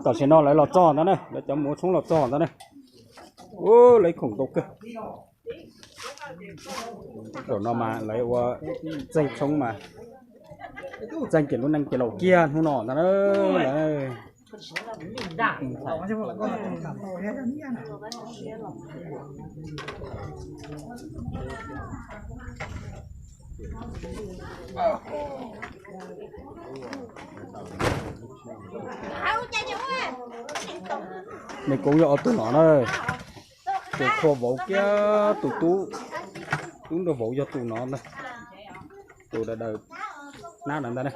Tam sim no lawv los txog ntag na, lawv cov mus ua tshoob los txog ntag na. Ua lawv khoom ntau kawg. Zaum no mas lawv ua txeeg tshoob mas txeeg ces lub neej ces laus kiag hnub no ntag na. Nws kuj yog ob tug no na, tus qhua vauv kiag tus tub, tub nraug vauv yog tus no ntag, tus daws daws hnab no ntag na.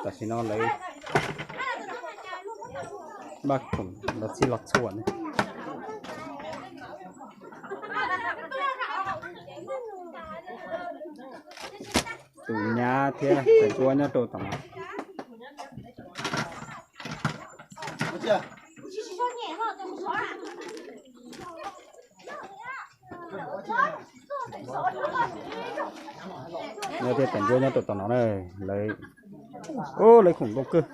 Tam sim no lawv npaj khoom los txhij los txhua na. Tus nyab thiab tus tub nyob rau tom no. Nyob thiab tus tub nyob rau tom no na, lawv, lawv khoom ntau kawg.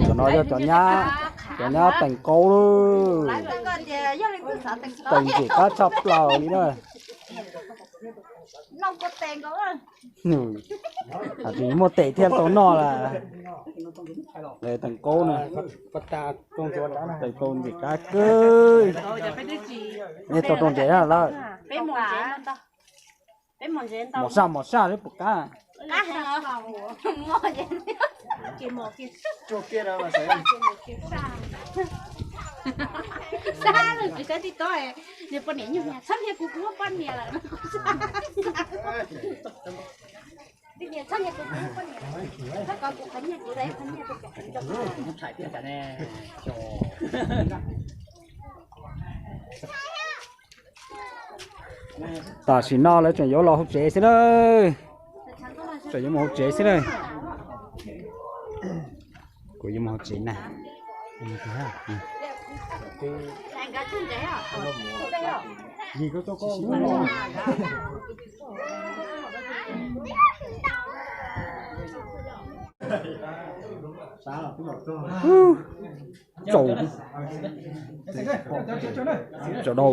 Cov no yog cov nyab, cov nyab teem qaub lawm, teem ntxim qab tshaj plaws li na. Hais tias muaj tes thiaj tau noj lawm. Teem qaub na, teem tau ntxim qab kawg. Nej tau rau ntsev lawm. Mos saj mos saj li puas qab. Tam sim no lawv tseem yuav los hauv tsev xwb na. Tseem yuav mus hauv tsev xwb na. Kuv yuav mus hauv tsev na. Tsaus, tsaus no,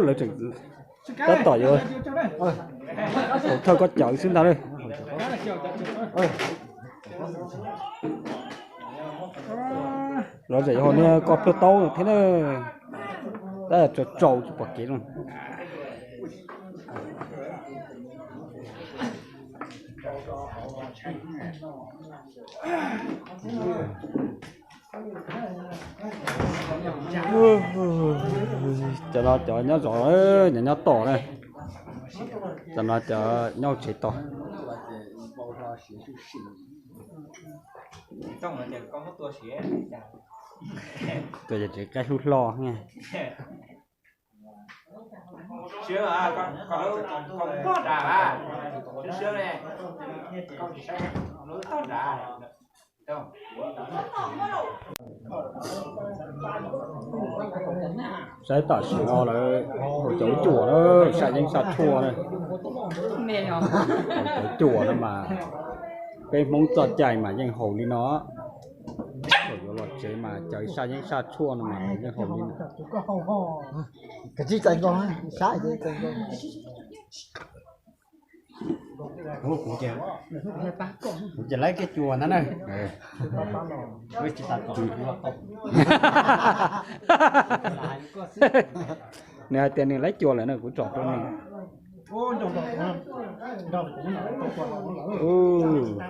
lawv tseem tab tom yuav, thaum thawj koj cawv xwb ntag. Lov zem hauv niag koj plawg taub thiab na. Tab tsaus tsaus tsis pom kev no. Cov no cov nyob zov, nyob nyob tom na. Cov no cov nyob hauv tsev tos. Tus yog tsev qaib hlub hlo. Saib tam sim no lawv haus cov ub cuam na, saj yeeb saj tshuaj na. Haus cov ub cuam no mas peb Hmoob txoj cai mas yeej haus li no. Thaum yuav los tsev mas cov saj yeeb saj tshuaj no mas yeej haus li no. Kuv ces laib kiag cua ntag na. Nws hais tias nws laib cua lawm na, kuv tsom rau nws.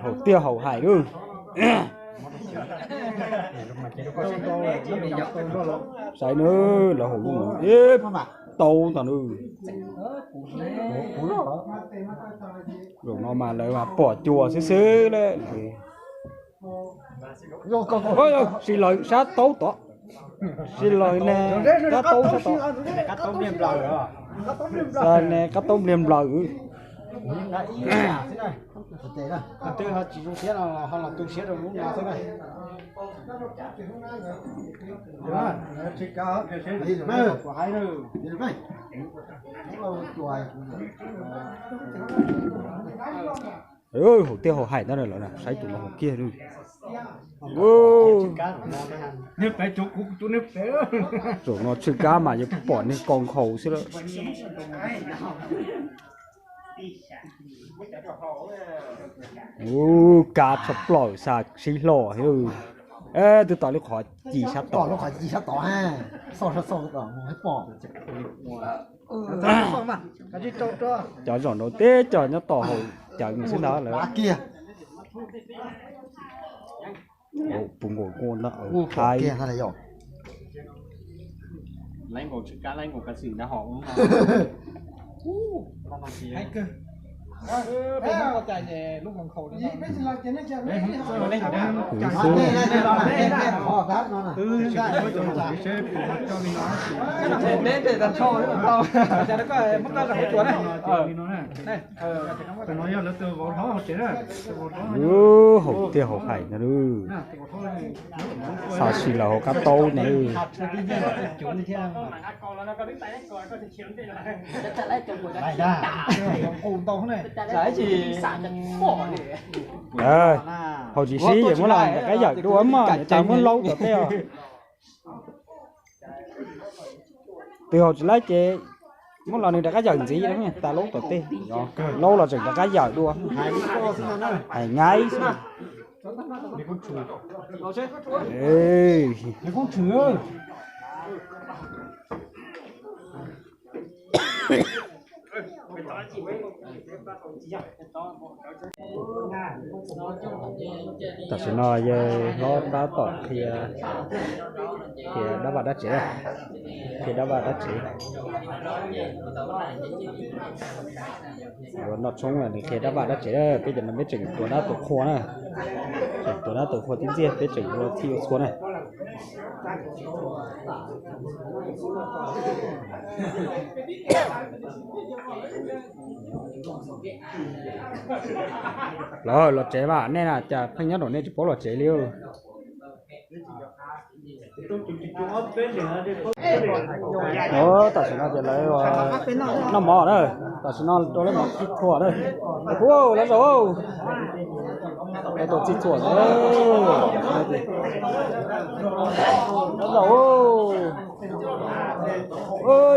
Haus tiag haus hais lawm. Saib na, lawv haus lub ib tau ntag na. Zaum no mas lawv mas pom cua xwb xwb lawm. Sis lawv sab taub tod. Sib laws ne, kab taub sab tod. Ne kab taub npliag nplawm. Twb ho tsis zoo siab no ho los tu siab rau lub no xwb na. Haum tiaj haum haim ntag lawm na, saib tus no haum kiag. Tus no tshwj kab mas yuav pom niag kaus nkhaus xwb lawm. Ub, kab tshaj plaws, xa sib hlo. Twb tom lub qhov ci sab tod. Cov zaum nraud teb cov nyob tom haus cawv xwb ntag lawm. Puv nkaus nkuaj ntag, thaib. Ub, haum tiaj haum haim no. Xav sim lawm hauv kab taub na. Haum tsis sib ces muab los rov qab yawm dua mog, tas muab laub tom tej os. Twg haum tsis laib ces muab los nws rov qab yawm ntxiv, tas laub tom tej, laub los tseem rov qab yawm dua. Hais nyaib xwb. Tam sim no yawg hlob tab tom qhia, qhia dab vaj dab tsev, qhia dab vaj dab tsev. Yuav noj tshoob nws qhia dab vaj dab tsev, peb cov no peb tseem tuav dab tuav qhua na. Tseem tuav dab tuav qhua tib ntxiag, peb tseem ua txhij ua txhua na. Los, los tsev mas nej na, cas pheej nyob nraum nej tsis paub los tsev li. Tam sim no ces lawv noj mov na, tam sim no rau lawv mov txhij txhua na. Ua lawv zaum, lawv tau txhij txhua na. Lawv zaum,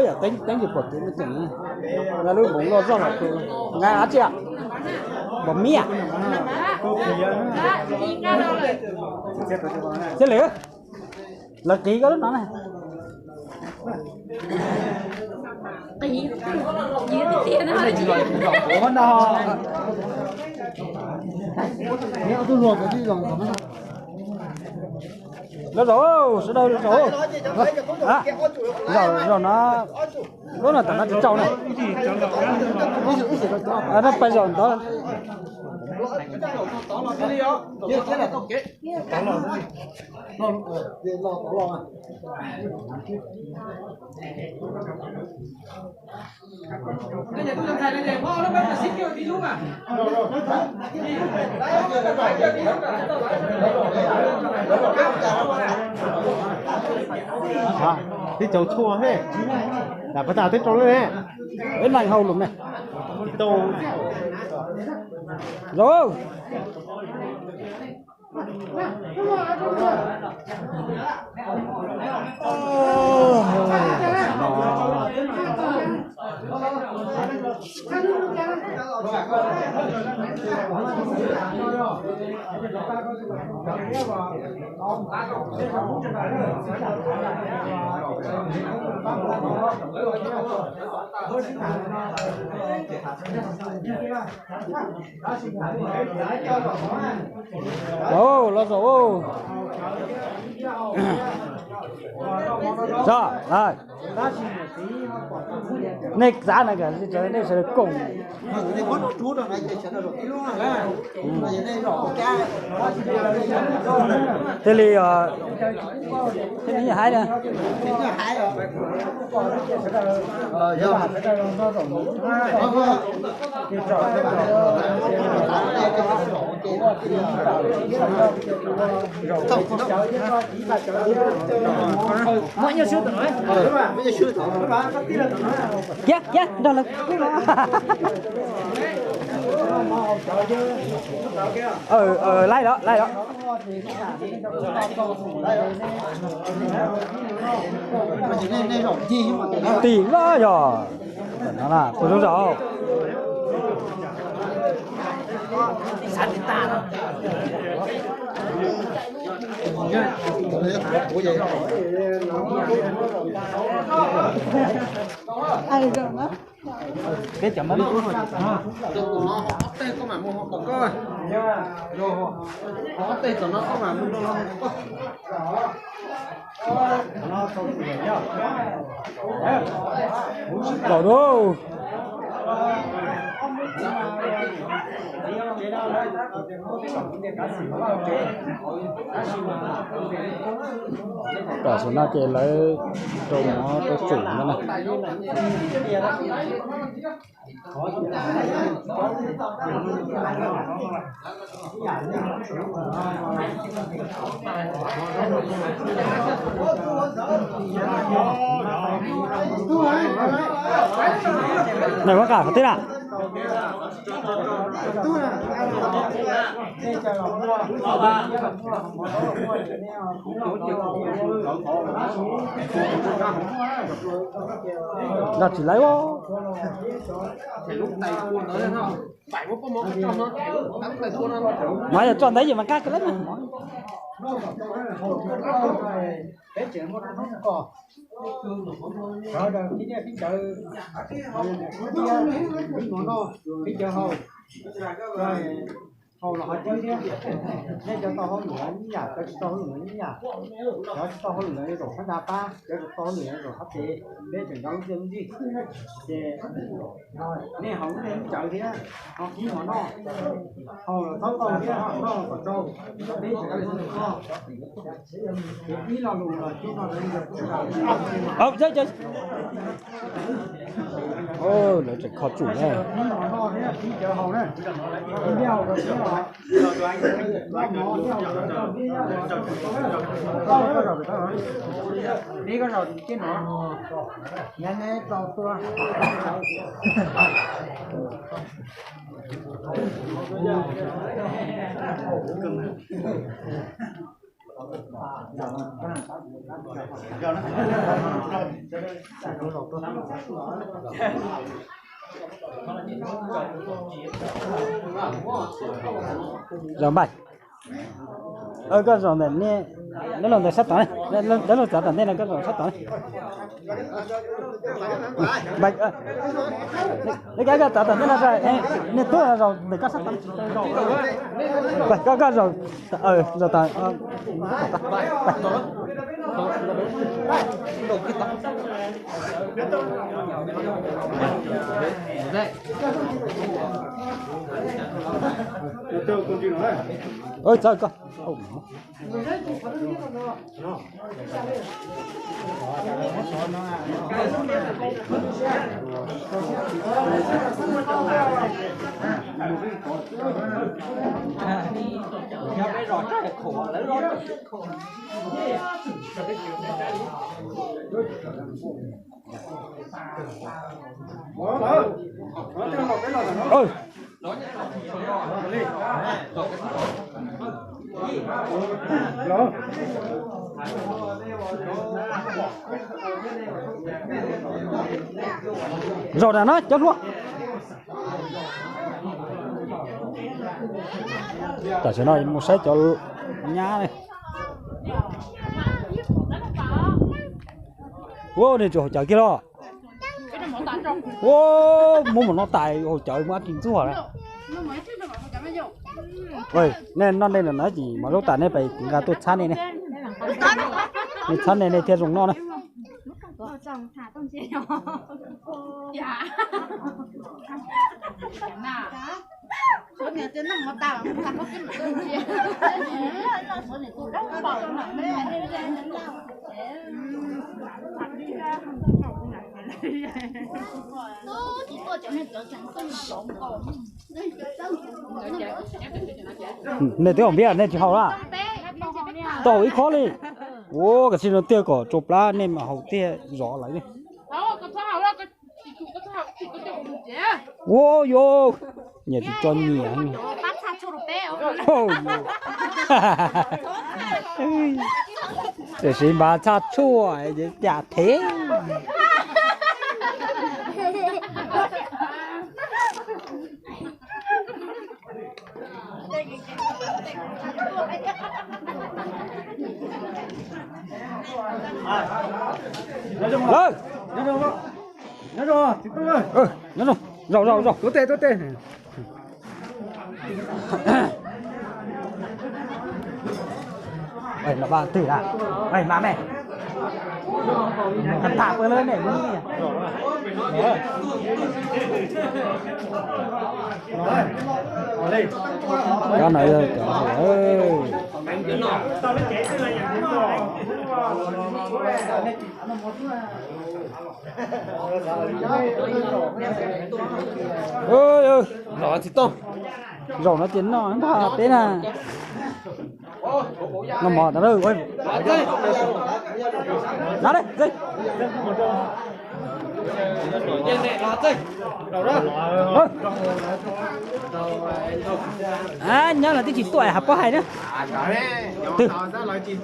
yam teeb teeb tsis pom kev me tseem, lub npoov loj zog los tus nqa av tsi, npom miab. Thiab lwm, lawv qiv koj lub no na. Lawv zaum, sawv daws zaum. Zaum, zaum no, lub no tam no tsis tsaus na. No pais zaum ntawd. Tib caug tshuaj ne, lam pab tas tib rau lawm ne. Ib leeg hau lus ne. Zaum. Los, los zaum. Zog, nej txav na, nej sawv daws koom. Thiaj li, thiaj li hais na. Kiag kiag nrog lawv. Laij los, laij los. Tim los yog. Tus zoo zaum. Peb cov mas, tej koj mam mus hauv kom koj, tej tom no koj mam mus rau hauv kom koj. Zaum dua. Tam sim no ces lawv rau mov rau tseem no na. Nws muab kam qhov twg na? Nqa tsis laiv. Mas yog tso ntawd ces mas nqa kiag laiv mas. Peb tseem muaj rau hnub kom sawv daws khib nyiaj khib txawv, khib mov noj, khib cawv haus, haus los qhov tsib thiab. Nej cov tau hauj lwm ib yam, cov tsis tau hauj lwm ib yam. Cov tsis tau hauj lwm zaum sab nrad pab, cov tsis tau hauj lwm zaum sab pem, peb tseem nyob lub txiaj lub ntsig. Ces nej haus lub txiaj lub cawv thiab, ho khib mov noj, haus los txhob tau thiab, noj los kom tsau, peb tseem nyob lub txiaj lub ntsig. Ib lo lus los tub no. Lawv tseem kho tsum na. Zaum npaim. Koj zaum ntawm, neb los ntawm sab tod ne, lawv los txav tom ntej no koj zaum sab tod ne. Neb koj txav tom ntej no, niag tub zaum ntawm koj sab tod. Koj, koj zaum, zaum tod. Txawj koj. Zaum na no cov hluas. Tam sim no mus saib cov nyab ne. Ua, nej tsis haus cawv kiag los? Ua, muab mov noj tas haus cawv muab ab ris ntxuag na. Nej noj nej no na, ces mov zaub tas nej pais nqa tuaj txhab nej ne. Nej txhab nej, nej thiaj zoo noj na. Nej twb haus npiab nej tsis haus la? Tau haus ib khob li. Ua, koj tsis no tiag kom tsau plab nej mam haus tiag zov lawv li. Ua, yuav nyias tus tso nyias. Tiam sis npaj txhaj tshuaj ces cas thev. Lawm. Nyob zoo, nyob zoo, zaum, zaum, zaum. Ej, no pab twg na? Ej, mas me, tham pw lawm ne. Cov no yog cov, zaum no ces noj ntag peb na. Noj mov tas. Nyob los twb tsis tuaj hab pob hais na. Twg? Tsis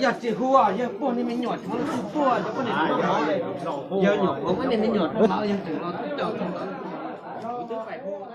yog tsis hu, yog pog niag me nyuam tsis muaj leej twg tuaj, yog pog niam, yog nyuam qhuav muab niag me nyuam rau lawv, yog tseem los twb coj tau lawv, twb faim hu na.